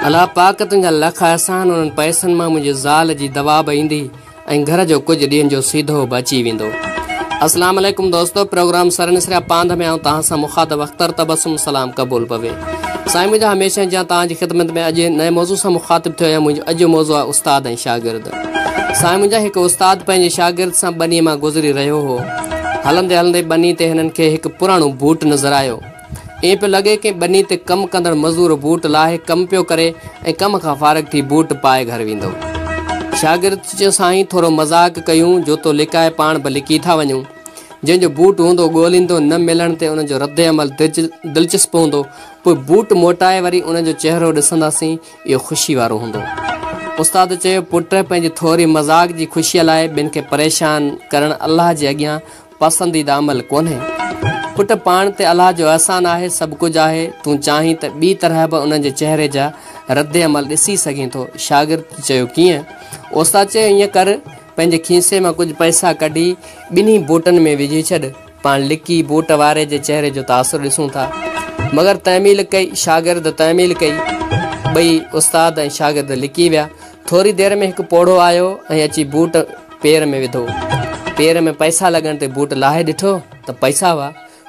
الله پاڪ تنهنجا لک احسان، انهن پئسن مان منهنجي زال جي دوا به ايندي ۽ گهر جو ڪجهه ڏينهن جو سيڌو به اچي ويندو. اسلام عليڪم دوستو، پروگرام سر نسريا پانڌ ۾ آئون توهان سان مخاطب اختر تبسم، سلام قبول پوي. سائين منهنجا، هميشه جيان توهان جي خدمت ۾ اڄ نئين موضوع سان مخاطب ٿيو آهيان. منهنجو اڄ جو موضوع آهي استاد ۽ شاگرد. سائين منهنجا، هڪ استاد پنهنجي شاگرد سان ٻنيء مان گذري رهيو هو. هلندي هلندي ٻني تي هنن کي هڪ پراڻو بوٽ نظر آيو. ائين پيو لڳي ڪنهن ٻني تي ڪم ڪندڙ مزور بوٽ لاهي ڪم پيو ڪري ۽ ڪم کان فارغ ٿي بوٽ پائي گهر ويندو. شاگرد چيو، سائين ٿورو مذاق ڪيون، جوتو لڪائي پاڻ به لڪي ٿا وڃون. جنهن جو بوٽ هوندو ڳوليندو، نه ملڻ تي ان جو رد عمل دلچسپ هوندو. پوء بوٽ موٽائي وري ان جو چهرو ڏسنداسين، اهو خوشي وارو هوندو. استاد چيو، پٽ پنهنجي ٿوري مذاق جي خوشيء لاء ٻين کي پريشان ڪرڻ الله جي اڳيان پسنديده عمل ڪونهي. پٽ پاڻ تي الله جو احسان آهي، سڀ ڪجهه آهي، تون چاهين ته ٻي طرح به انهن جي چهري جا رد عمل ڏسي سگهين ٿو. شاگرد چيو، ڪيئن؟ استاد چيو، ائين ڪر، پنهنجي کيسي مان ڪجهه پئسا ڪڍي ٻنهي بوٽن ۾ وجهي ڇڏ، پاڻ لڪي بوٽ واري جي چهري جو تاثر ڏسون ٿا. مگر تعميل ڪئي، شاگرد تعميل ڪئي. ٻئي استاد ۽ شاگرد لڪي ويا. ٿوري دير ۾ هڪ پوڙهو آيو ۽ اچي بوٽ پير ۾ وڌو. پير ۾ پئسا لڳڻ تي بوٽ لاهي ڏٺو ته پئسا هئا.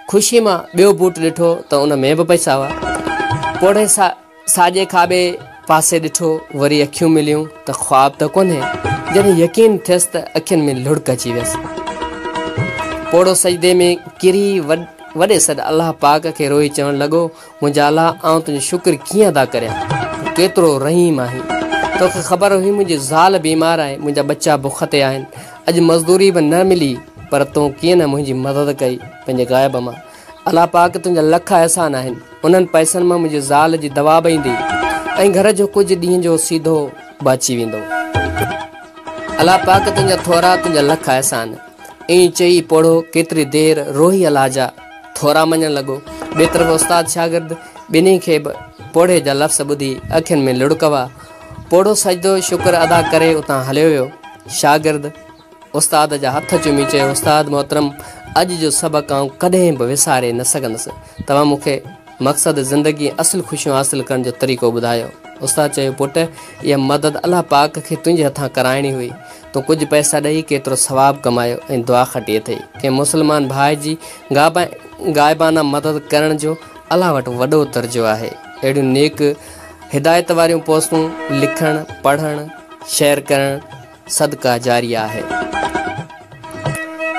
خوشي مان ٻيو بوٽ ڏٺو ته ان ۾ به پئسا هئا. پوڙهي ساڄي کاٻي پاسي ڏٺو، وري اکيون مليون ته خواب ته ڪونهي. جڏهن يقين ٿيس ته اکين ۾ لڙڪ اچي ويس. پوڙهو سجدي ۾ ڪري وڏي سڏ الله پاڪ کي روئي چوڻ لڳو، منهنجا الله، آئون تنهنجو شڪر ڪيئن ادا ڪريان، تون ڪيترو رحيم آهين. توکي خبر هئي منهنجي زال بيمار آهي، منهنجا ٻچا بک تي آهن، اڄ مزدوري به نه ملي، پر تون ڪيئن نه منهنجي مدد ڪئي پنهنجي غيب مان. الله پاڪ تنهنجا لک احسان آهن، انهن پئسن مان منهنجي زال جي دوا به ايندي ۽ گهر جو ڪجهه ڏينهن جو سيڌو به اچي ويندو. الله پاڪ تنهنجا ٿورا، تنهنجا لک احسان. ائين چئي پوڙهو ڪيتري دير روئي الله جا ٿورا مڃڻ لڳو. ٻئي طرف استاد شاگرد ٻنهي کي به پوڙهي جا لفظ ٻڌي اکين ۾ لڙڪ هئا. پوڙهو سجدو شڪر ادا ڪري اتان هليو ويو. شاگرد استاد جا هٿ چمي چيو، استاد محترم، اڄ جو سبق آئون ڪڏهن به وساري نه سگهندس. توهان مون کي مقصد زندگي ۽ اصل خوشيون حاصل ڪرڻ جو طريقو ٻڌايو. استاد چيو، پٽ، اها مدد الله پاڪ کي تنهنجي هٿان ڪرائڻي هئي. تون ڪجهه پئسا ڏئي ڪيترو ثواب ڪمايو ۽ دعا کٽي اٿئي. ڪنهن مسلمان ڀاء جي غائبانه مدد ڪرڻ جو الله وٽ وڏو درجو آهي. اهڙيون نيڪ هدايت واريون پوسٽون لکڻ، پڙهڻ، شيئر ڪرڻ صدقه جاريه آهي.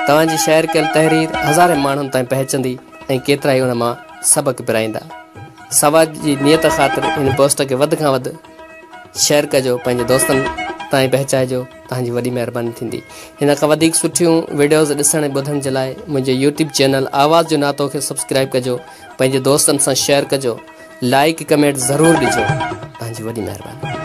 توهان جي شيئر ڪيل تحرير هزارين ماڻهن تائين پهچندي ۽ ڪيترائي ان مان سبق پرائيندا. ثواب جي نيت خاطر هن پوسٽ کي وڌ کان وڌ شيئر ڪجو، پنهنجي دوستن تائين پهچائجو، توهان جي وڏي مهرباني ٿيندي. هن کان وڌيڪ سٺيون وڊيوز ڏسڻ ۽ ٻڌڻ جي لاء منهنجي يوٽيوب چينل آواز جو ناتو کي سبسڪرائب ڪجو، پنهنجي دوستن سان شيئر ڪجو، لائيڪ ڪمينٽ ضرور ڏجو، توهان جي وڏي مهرباني.